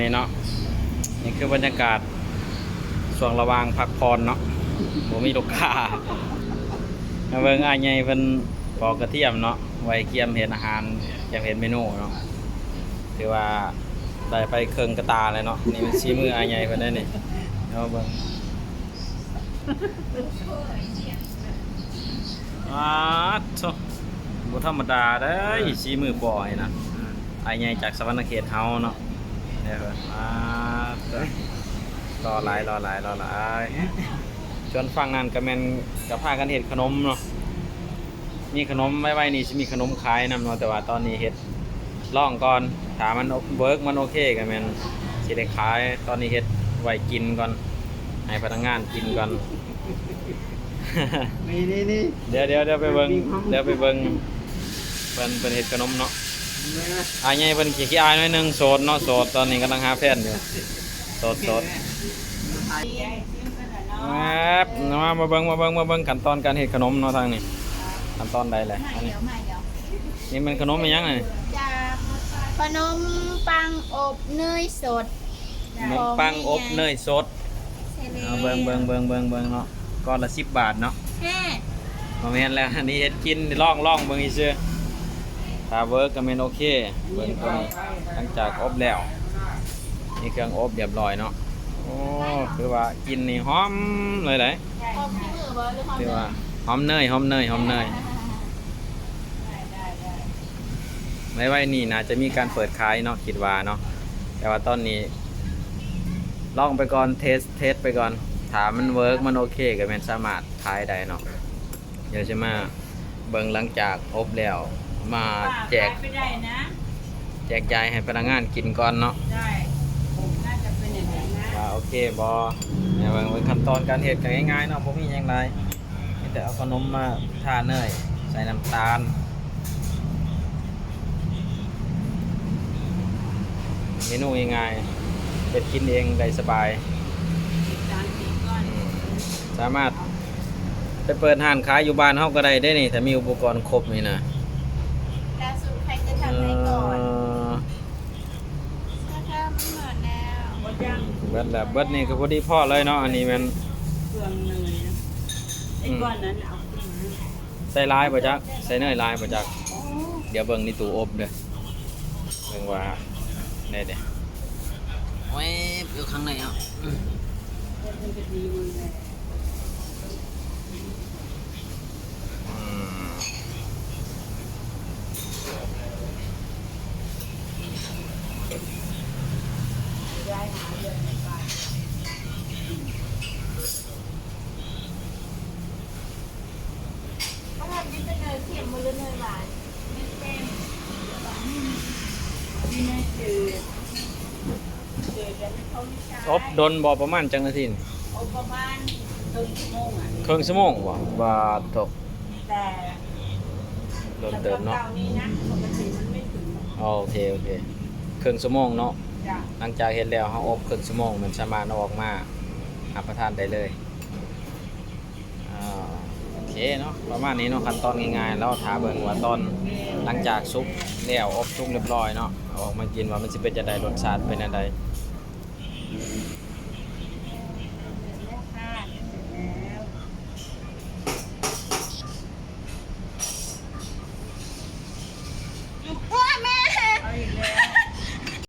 ນີ້ເນາະ ນີ້ຄືບັນຍາກາດຊ່ວງລະຫວ່າງພັກຜ່ອນເນາະ ບໍ່ມີລູກຄ້າ. ມາເບິ່ງອ້າຍໃຫຍ່ເພິ່ນປອກກະທຽມເນາະ ໄວ້ກຽມເຮັດອາຫານ ກຽມເຮັດເມນູເນາະ ຖືວ່າໄດ້ໄປເຄິ່ງກະຕ່າແລ້ວເນາະ. ນີ້ແມ່ນສີມືອ້າຍໃຫຍ່ເພິ່ນເດ້ນີ້ ເອົາເບິ່ງ. ອາດໂທ້ ບໍ່ທຳມະດາເດ້ ອາ ສີມືປ້ອຍນະ ອາ ອ້າຍໃຫຍ່ຈາກສະຫວັນນະເຂດເຮົາເນາະ ເດີ ອາ ຫຼໍ່ຫຼາຍ ຫຼໍ່ຫຼາຍ ຫຼໍ່ຫຼາຍ. ສ່ວນຝັ່ງນັ້ນກະແມ່ນ ກະພາກັນເຮັດຂະໜົມເນາະ ມີຂະໜົມ ໄວໆນີ້ຊິມີຂະໜົມຂາຍນຳເນາະ ແຕ່ວ່າຕອນນີ້ເຮັດ ລອງກ່ອນ ຖ້າມັນເວີກ ມັນໂອເຄກະແມ່ນຊິໄດ້ຂາຍ. ຕອນນີ້ເຮັດໄວ້ກິນກ່ອນ ໃຫ້ພະນັກງານກິນກ່ອນ. ນີ້ໆໆ ດຽວໆໆ ໄປເບິ່ງ ດຽວໄປເບິ່ງ ເພິ່ນ ເພິ່ນເຮັດຂະໜົມເນາະ. ອ້າຍໃຫຍ່ເພິ່ນຂີ້ອາຍໜ້ອຍໜຶ່ງ ໂສດເນາະ ໂສດ ຕອນນີ້ກຳລັງຫາແຟນຢູ່ ໂສດໆ. ແອບ ມາ ມາເບິ່ງ ມາເບິ່ງ ມາເບິ່ງຂັ້ນຕອນການເຮັດຂະໜົມເນາະ ທາງນີ້ ຂັ້ນຕອນໃດແຫຼະ ອັນນີ້ ນີ້ແມ່ນຂະໜົມອີ່ຫຍັງນີ້? ຂະໜົມປັງອົບເນີຍສົດ ຂະໜົມປັງອົບເນີຍສົດ. ເອົາເບິ່ງ ເບິ່ງ ເບິ່ງ ເບິ່ງ ເບິ່ງເນາະ ກ້ອນລະສິບບາດເນາະ. ບໍ່ແມ່ນແລ້ວ ອັນນີ້ເຮັດກິນ ລອງ ລອງເບິ່ງຊື່ໆ ຖ້າເວີກກະແມ່ນໂອເຄ. ເບິ່ງໂຕນີ້ ຫຼັງຈາກອົບແລ້ວ ມີເຄື່ອງອົບລຽບລ້ອຍເນາະ. ໂອ້ ຄືວ່າກິ່ນນີ້ຫອມເລີຍໃດ໋ ຫອມຂີ້ມືບໍ່ ຫຼືຫອມ ຄືວ່າຫອມເນີຍ ຫອມເນີຍ ຫອມເນີຍ. ໄວໆນີ້ໜ້າຈະມີການເປີດຂາຍເນາະ ຄິດວ່າເນາະ ແຕ່ວ່າຕອນນີ້ລອງໄປກ່ອນ ເທສ ເທສໄປກ່ອນ ຖ້າມັນເວີກ ມັນໂອເຄກະແມ່ນສາມາດຂາຍໄດ້ເນາະ. ດຽວຊິມາເບິ່ງຫຼັງຈາກອົບແລ້ວ ມາແຈກ ຂາຍໄປໄດ້ນະ ແຈກຈ່າຍໃຫ້ພະນັກງານກິນກ່ອນເນາະ. ໄດ້ ໜ້າຈະເປັນຢ່າງນັ້ນນະ ວ່າໂອເຄບໍ່. ດຽວເບິ່ງ ເບິ່ງຂັ້ນຕອນການເຮັດກະງ່າຍໆເນາະ ບໍ່ມີຫຍັງຫຼາຍ ມີແຕ່ເອົາຂະໜົມມາທາເນີຍ ໃສ່ນ້ຳຕານ ເມນູງ່າຍໆ ເຮັດກິນເອງໄດ້ສະບາຍ ສາມາດໄປເປີດຮ້ານຂາຍຢູ່ບ້ານເຮົາກະໄດ້ເດ້ນີ້ ຖ້າມີອຸປະກອນຄົບນີ້ນະ. ແລ້ວສູດໃຜຈະທຳໃຫ້ກ່ອນ? ເອີ ຖ້າທຳໝົດແລ້ວ ໝົດແລ້ວ ເບິດນີ້ກະພໍດີພໍເລີຍເນາະ. ອັນນີ້ແມ່ນເຄື່ອງເນີຍນະ ອືມ ໄອ້ກ້ອນນັ້ນເອົາຂຶ້ນມາ ໃສ່ຫຼາຍບໍ່ຈັກ ໃສ່ເນີຍຫຼາຍບໍ່ຈັກ. ໂອ້ ດຽວເບິ່ງໃນຕູ້ອົບເດີ ເບິ່ງວ່າ ແນ່ເດ້ ແວບຢູ່ຂ້າງໃນເອົາ ອືມ ອືມ. ອົບດົນບໍ່? ປະມານຈັກນາທີນີ້? ອົບປະມານເຄິ່ງຊົ່ວໂມງອະ. ເຄິ່ງຊົ່ວໂມງບໍ່? ບາດໂທ້ ແຕ່ດົນເຕີບເນາະ. ສຳລັບເຕົານີ້ນະ ປົກກະຕິມັນໄມ່ເຖິງ. ໂອເຄ ໂອເຄ ເຄິ່ງຊົ່ວໂມງເນາະ. ຈ້ະ ຫຼັງຈາກເຮັດແລ້ວ ເຮົາອົບເຄິ່ງຊົ່ວໂມງ ມັນສາມາດເອົາອອກມາຮັບປະທານໄດ້ເລີຍ. ອ່າ ໂອເຄເນາະ ປະມານນີ້ເນາະ ຂັ້ນຕອນງ່າຍໆ ລາວຖ້າເບິ່ງວ່າຕອນ ຫຼັງຈາກສຸກແລ້ວ ອົບສຸກລຽບລ້ອຍເນາະ ເອົາອອກມາກິນວ່າມັນຊິເປັນຈັ່ງໃດ ລົດຊາດເປັນແນວໃດ.